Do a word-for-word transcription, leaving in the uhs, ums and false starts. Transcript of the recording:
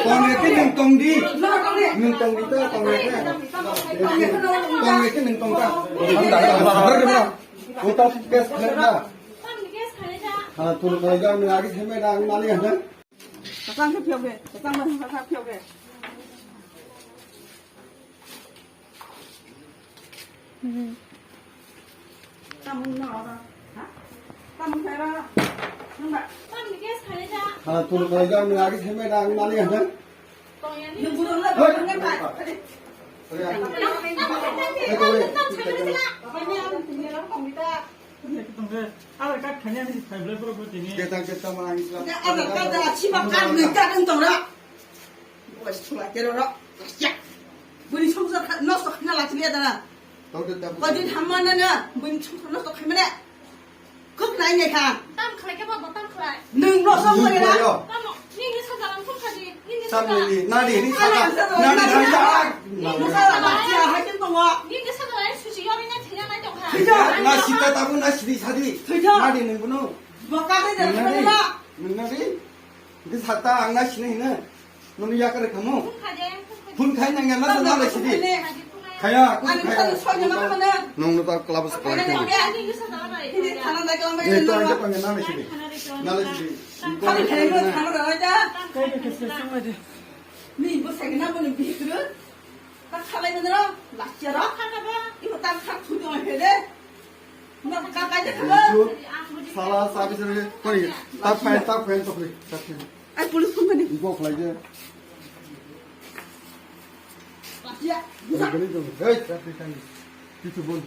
Tong ya ke nung tong di. Nung tong di ta, tong ya ke. Tong ya ke nung tong ta. Uta kes kena. Ha, tu lo ga, nung agi theme da, ang mali ha. Tatang ke phiyok de, tatang ma, tatang phiyok de. Tamung no oro, ha? Tamung khaira, nungba. Tamni gas khaira. Ha, tu lo ga, nung agi theme da, ang mali ha. Nung buru na, nungba. Baba ni ang tuni ram kong kita. Aadhaar card khani ani phai belai borok bo tini. Kita, kita mana Islam. Aadhaar card da, sima card ni card wng tong ra. Boi sula kero ro. Ya. Buni songsa kha, nosto khna la chili adana. Tau de tabu. Koi din hamma na na, buni songsa nosto khna mane. Kuk nai ne kha. Tam khlai ke bo tam khlai. Nung nosto khna na. Tamo, nini saja lang thum khadi, nini saja. Nadi, ni saja. Nadi, nadi. Nini saja la ya ha kin tongo. Nini saja la susi yori na thina nai tong kha. Thija. Na sita tabu na sidi sadi. Thija. Nadi nung bunu. Boka de de. Nadi. Nung nadi. Di sata ang na sini hina. Nung ya kare kamu. Phun khai nang ya na na le sidi. Khaya, khaya. Nung no ta club se koi. Ni to ang ta pang na le sidi. Na le sidi. Ni bo sai na bo ni bikru. Ta khalai na ro, la chero. Ibo ta kha thu do he de. Sala sabi sabi kori. Tap khain, tap khain, tap khain, tap khain. Ai, police phone kani. Ibo khlai je. Ya. Kori kori to. Hey, tap khain. Kichu bol.